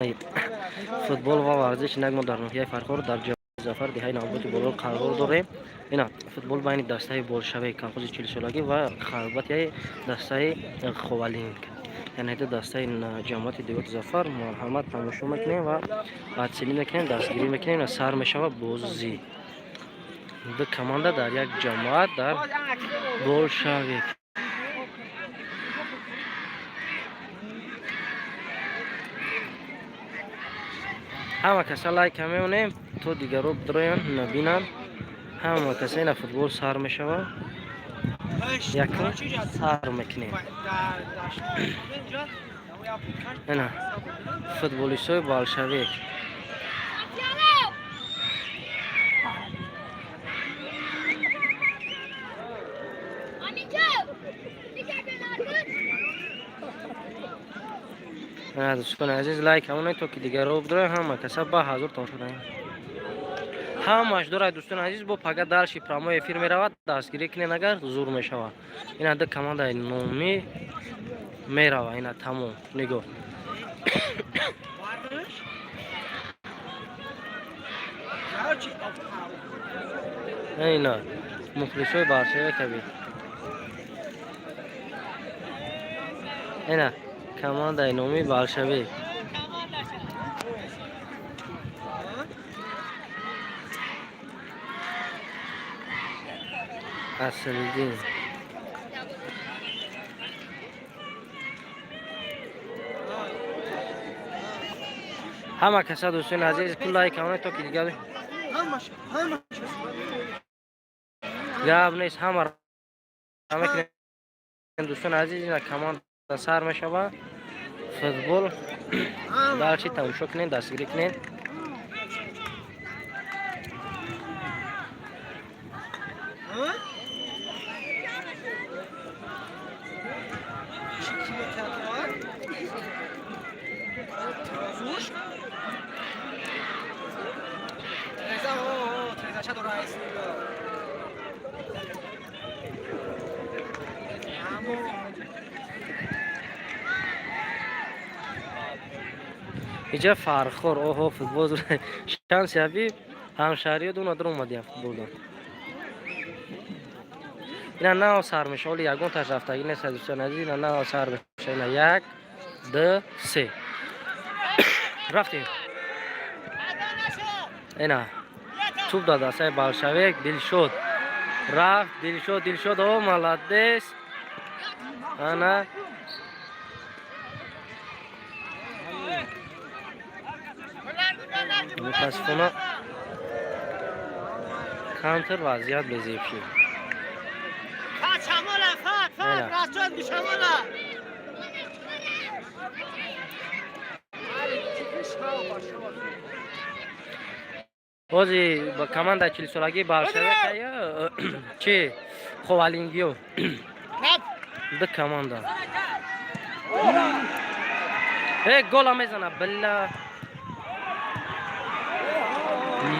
Футбол ва варзиш. Инак, мо дар ноҳияи Фархор, дар ҷои Зафар, деҳаи Навботи Боло қарор дорем. Ина, футбол байни дастаи Болшавик, колхози 40-солагӣ, ва хорватияи дастаи Ховалинг, яъне ду дастаи ҷамоати деҳоти Зафар. Марҳамат, тамошо мекунем ва оценить мекунем, дастгирӣ мекунем. Сар мешава бозӣ, ду команда дар як ҷамоат, дар Болшавик. Ҳама каса лайка мемонем, то дигаро бидроянд, набинанд. Ҳама каса. Ина, футбол сар мешава, якум сар мекунем. Ина, футболистҳои Болшавик. Дӯстони азиз, лайк ҳамоне, то ки дигаро бидроянд. Ҳама каса ба ҳазур тамошо кунем, ҳамаш дорад. Дӯстони азиз, бо пага дальше прямой эфир меравад, дастгирӣ кунед, агар зур мешавад. Ина, ду командаи номӣ мерава. Ина, тамом, нигоҳ. Ина, мухлисои Болшавик кабид. Ина, командаи номи Болшавик. Аслиддин. Ҳама каса, дӯстони азиз, куллаи камоне, то ки дигар гап нест, ҳама мекунем. Дӯстони азиз, ина, команда сар мешава футбол. Дальше тамошо кунед, дастгирӣ кунед. Иҷа Фархор, оҳо, футбол. Шанси ҳабиб, ҳамшаҳриё дуна дар омадиям футболда. Ина, нав сар меша, оли ягон таш рафтагӣ нест, дӯстони азиз. Ина, нав сар меша. Ина, як, ду, се, рафтем. Ина, туп дар дастаи Болшавик. Дилшод рафт, Дилшод, Дилшод, о, молодец! Ана. Мутаассифона, камтар вазъият безеб шуд. Фат шамола, фат, фат, расчод шамола. Бози ба командаи 40-солагии Болшавика чи Ховалингиё, ду команда. Э, гола мезана, била!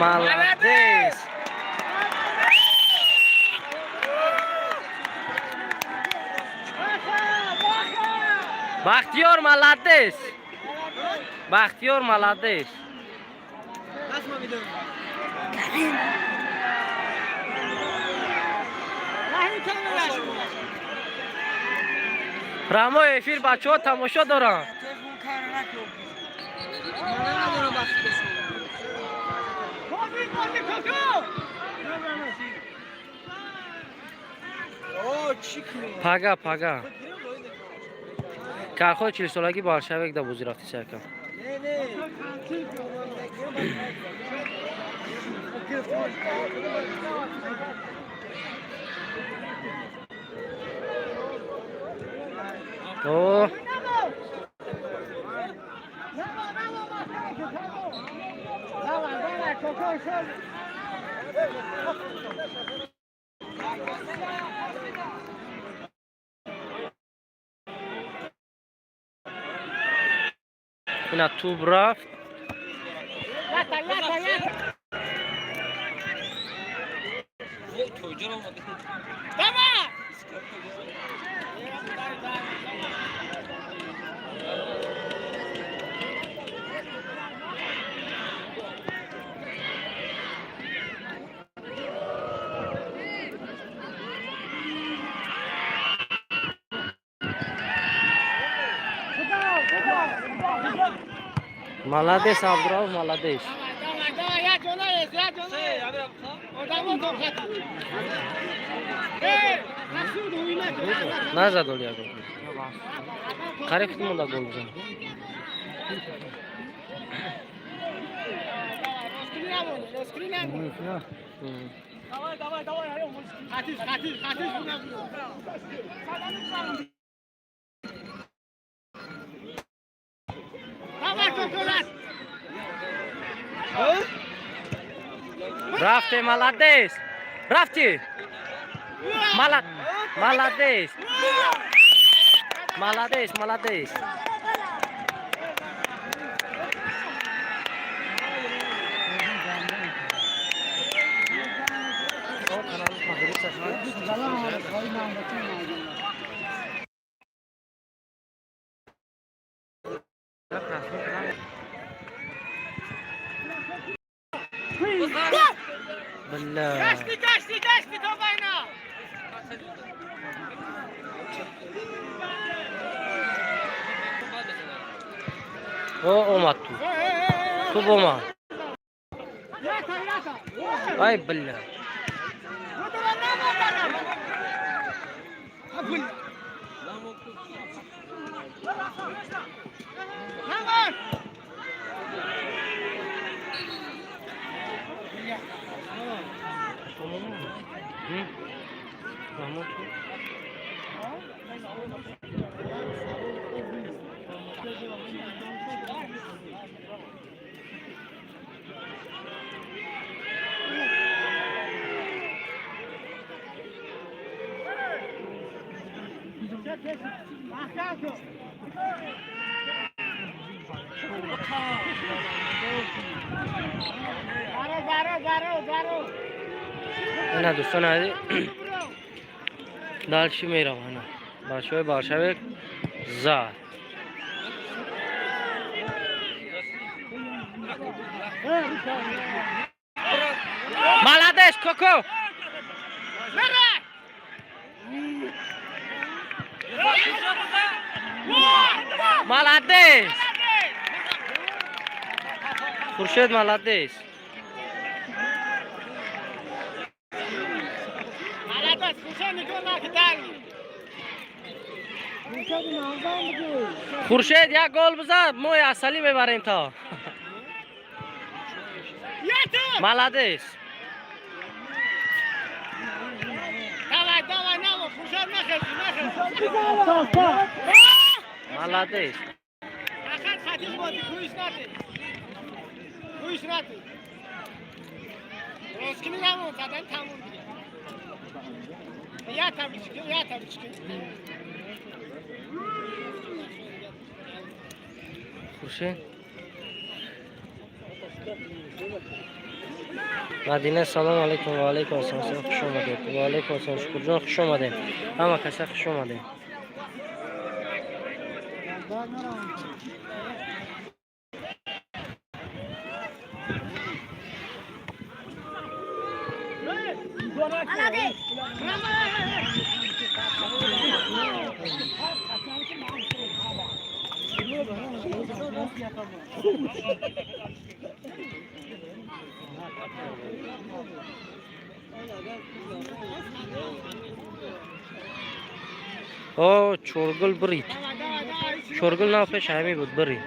Молодец! Бахтиёр, молодец! Бахтиёр, молодец! Даст ма видам. Раҳим камераш. Прямой эфир, бачаҳо тамошо доранд. Телефон кар накун. Ман надорам вақт. Бози, бози, коко. О, чӣ кунем? Пага, пага колхози 40-солагӣ Болшавик да бозӣ рафти сякам. Не, не. О. Давай, давай, коко, шел. Ина, туп рафт. Лата, лата, лата. Давай! Молодец, Абдурауф, молодец. Давай, давай, я ҷона, я ҷона. Одамо дохати. Эй, расуд уйна. Назад оли ягон. Қариб ки монда гол бизан. Давай, давай, давай, хатиш, хатиш, хатиш. Давай, коколат. Рафте, молодец. Рафти. Молодец. Молодец, молодец. Бля. Гашти, гашти, гашти, то война. О, омад ту. Туб омад. Ай, бля. Маҳмуд. Ина, дӯстони азиз, дальше меравам. Ина бачаҳои Болшевик зад. Молодец, Коко! Молодец! Хуршед, молодец! Молодец, Хуршед, нигоҳ накард. Хуршед як гол бизад, мо асалӣ мебарем то. Молодец! Давай, давай, наво, Хуршед нахези, нахези. Молодец! Фақат хатиш боди, кӯиш нати. Кӯиш нати. Росткини намон, задан тамом дига. Я таблички, я таблички. Хуршед. Мадина, салом алейкум, ва алейкум ассалом, хуш омадед. Ва алейкум ассалом, Шукурҷон, хуш омадед. Ҳама каса хуш омадед. О, чоргул бирид. Чоргул на пеш ҳами буд, бирид.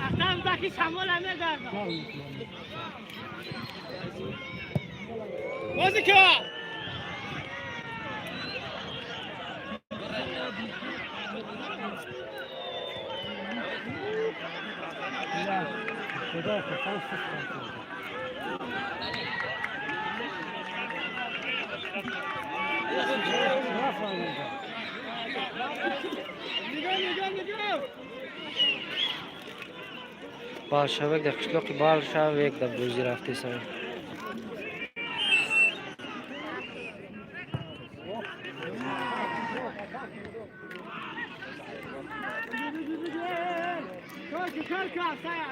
Ахтам даки шамола мегардам. Музыка! Нигоҳ, нигоҳ, нигоҳ! Болшевик дар қишлоқи Болшевик дар бозӣ рафтесан. Кор, кор, сая.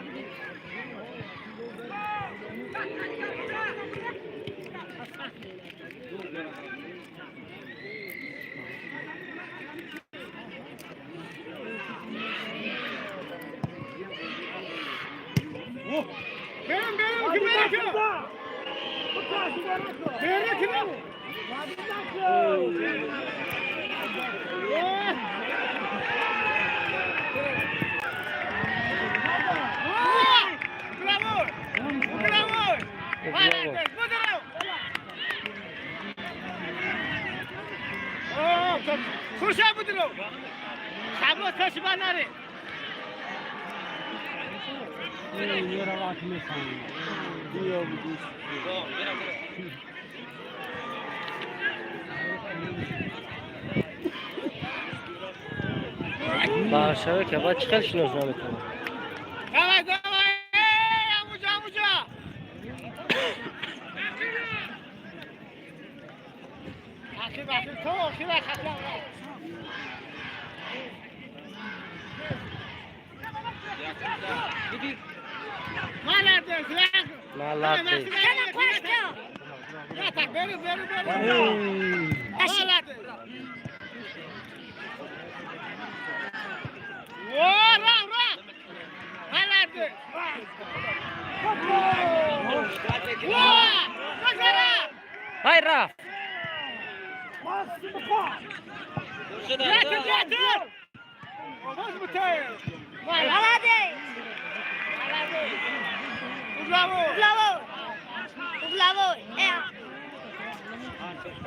Баршава ки баъд чӣ хел шинос наметавонад? Давай, давай, амуҷа, амуҷа. Ахир, ахир, то охир, ахир. Молодец, Молодец. Я так, бери, бери, бери. Молодец. Ура, ура! Молодец! Ай, рафт! Молодец! Угловой! Угловой!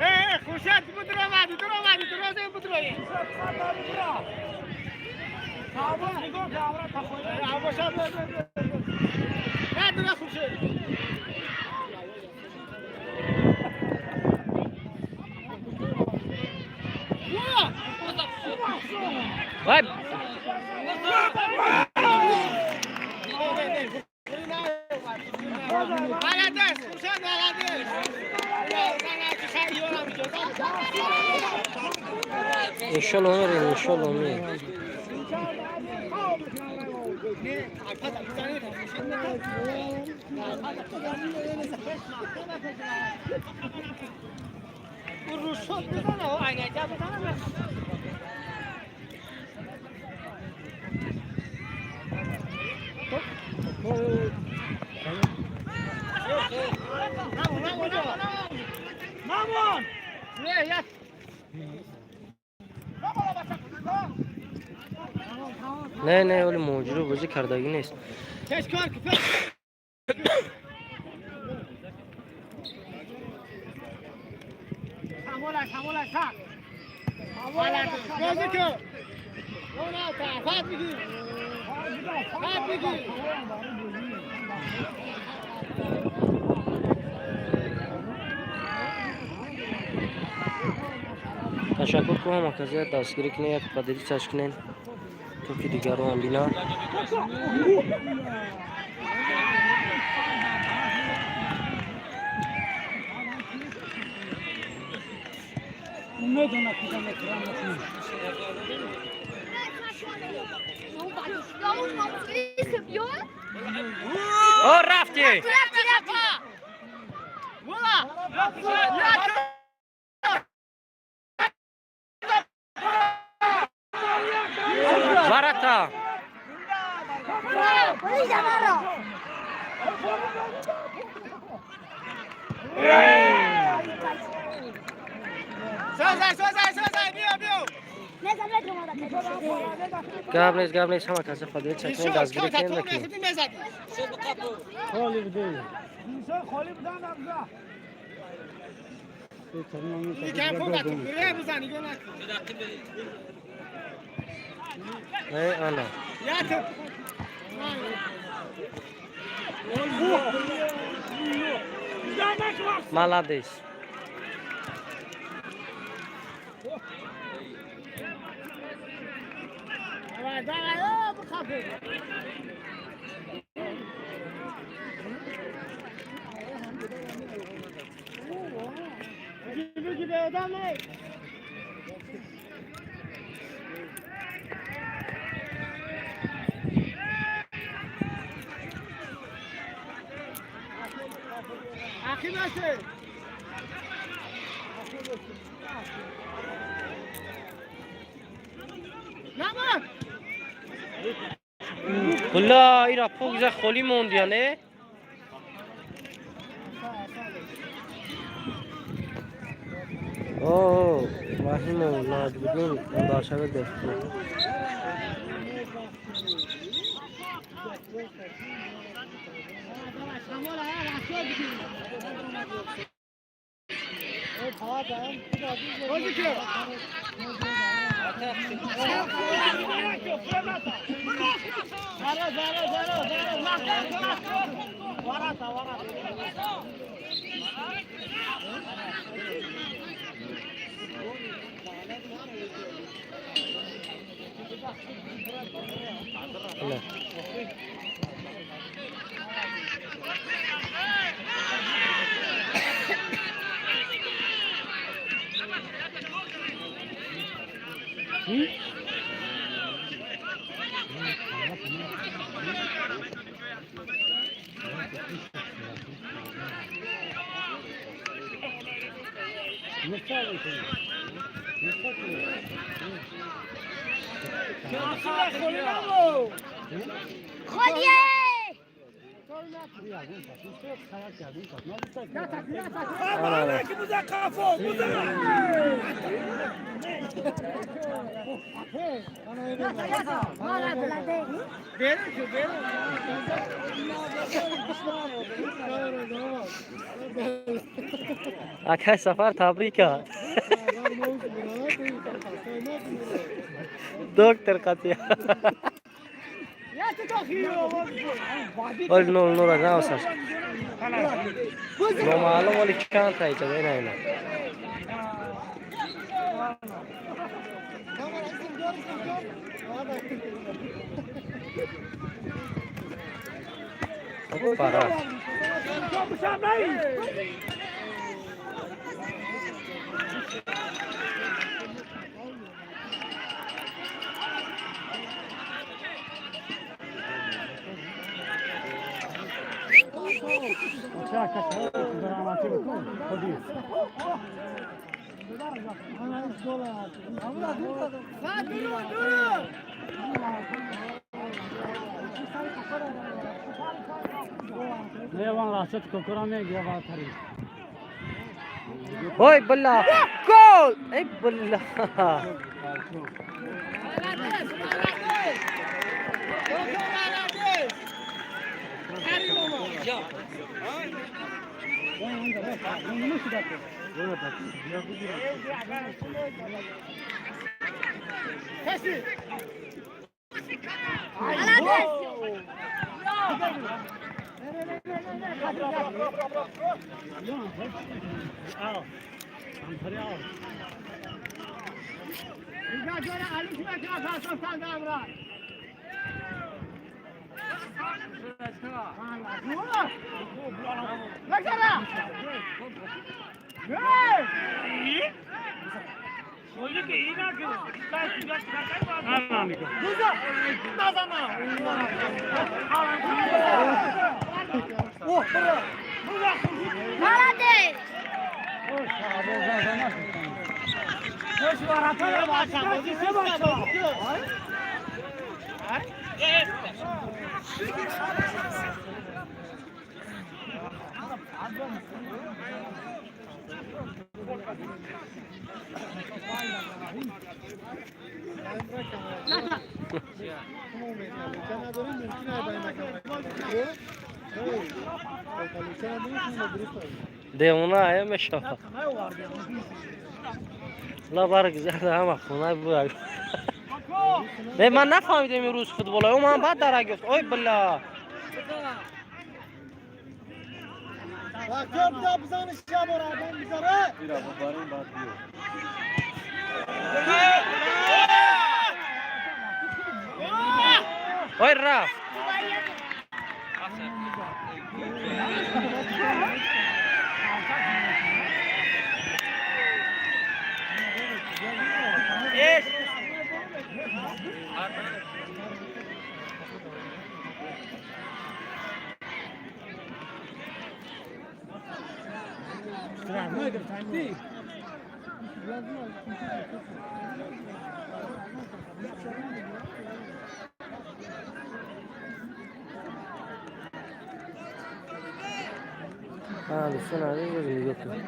Э, Хуршед, буду ромади, дурозе будрои. Вай! Молодец, Хуршед, молодец. Иншолло мерем, иншолло мерем. Не, не, оли муҳоҷиро бозӣ кардагӣ нест. Ташаккур кунам, марказият дастгирӣ кунед, як поделиться кунед, то ки дигарон бинанд. О, рафти! Ворота! Гап нест, гап нест, ҳама каса поделиться кунед, дастгирӣ кунед, накунед. Не, ана. Молодец. Давай, давай, о, бухапу. Беги, беги, давай. Ла, ира пок за холи мондия, не? О, Раҳимов Наҷмиддин, Болшевик дефти. Холие! Акай Сафар, табрика. Доктор қатия. Оли 0-0 навсаш. Номаълум оли чанд та иҷода ина ина. Опа. Ой, бля! Гол! Эй, бля! Молодец! Девона ая мешава. Ла барг зада ҳама хона буд. Не, ман нафаҳмидам имрӯз футбола. Ӯ ман баъд дарак ёфт. Ой, бля. Ой, рафт. Дӯстон азиз, нигоҳ кун.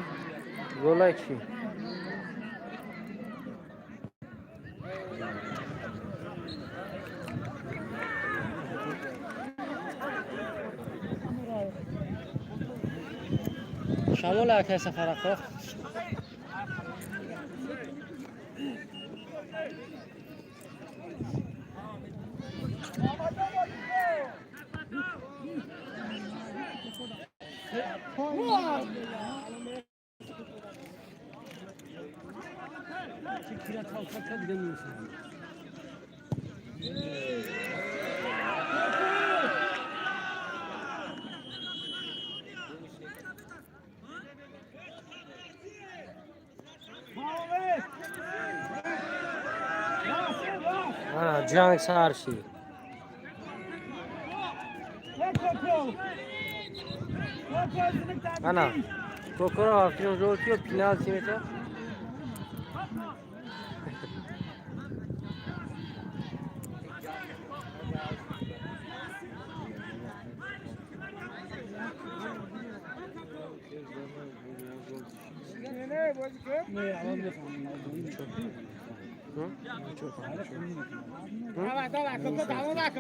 Голай чӣ? Шамол акай Сафар ака. Ана ҷанг сар шид. Ана кокоро ҳафтиён жолтиё пеналти мета.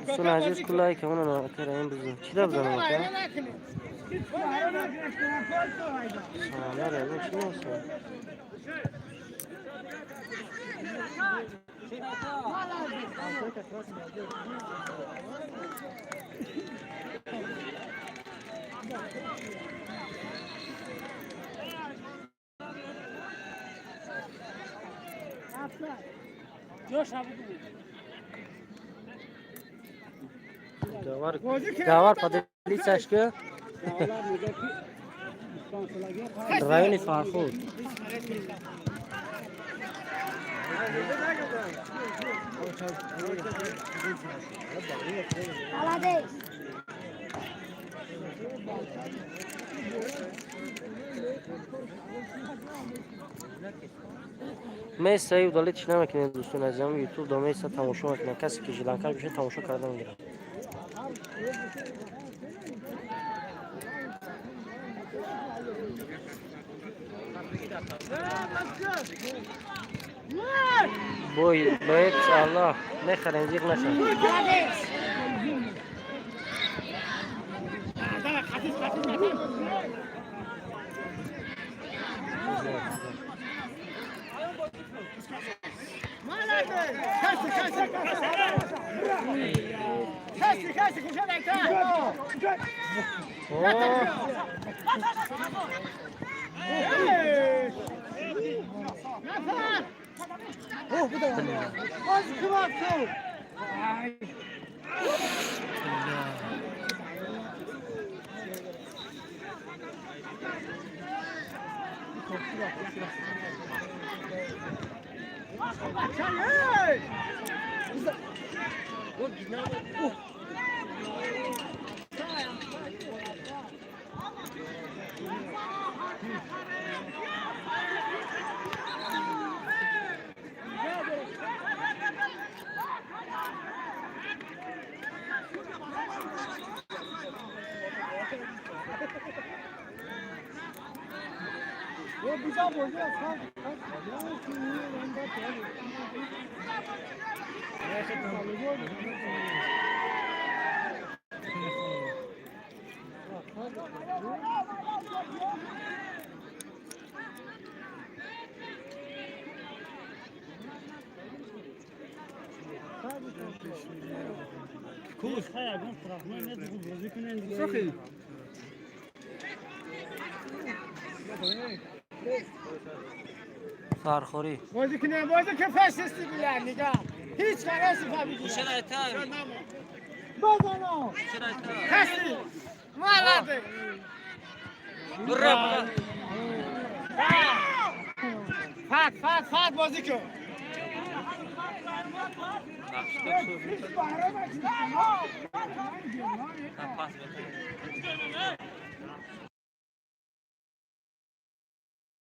Дӯстони азиз, куллае ки онро акараим бизан. Чӣ да бизанам, ака? Саламлар, ягон чӣ нест? Давар, давар поделиться ки райони Фархуд. Молодец. Месаи удалить намекунед, дӯстони азизам, Ютуб до меса тамошо мекунад. Касе ки жиланкаш бошад, тамошо карда мегирад. Бой, боец, Аллоҳ, мехарем, зиқ нашав. Молодец. О, Фархорӣ. بازی کنه بازی که فشستی بیلن نگاه هیچ قرار فهمیدی بزنو کسی مالده. فت فت فت بازی کن.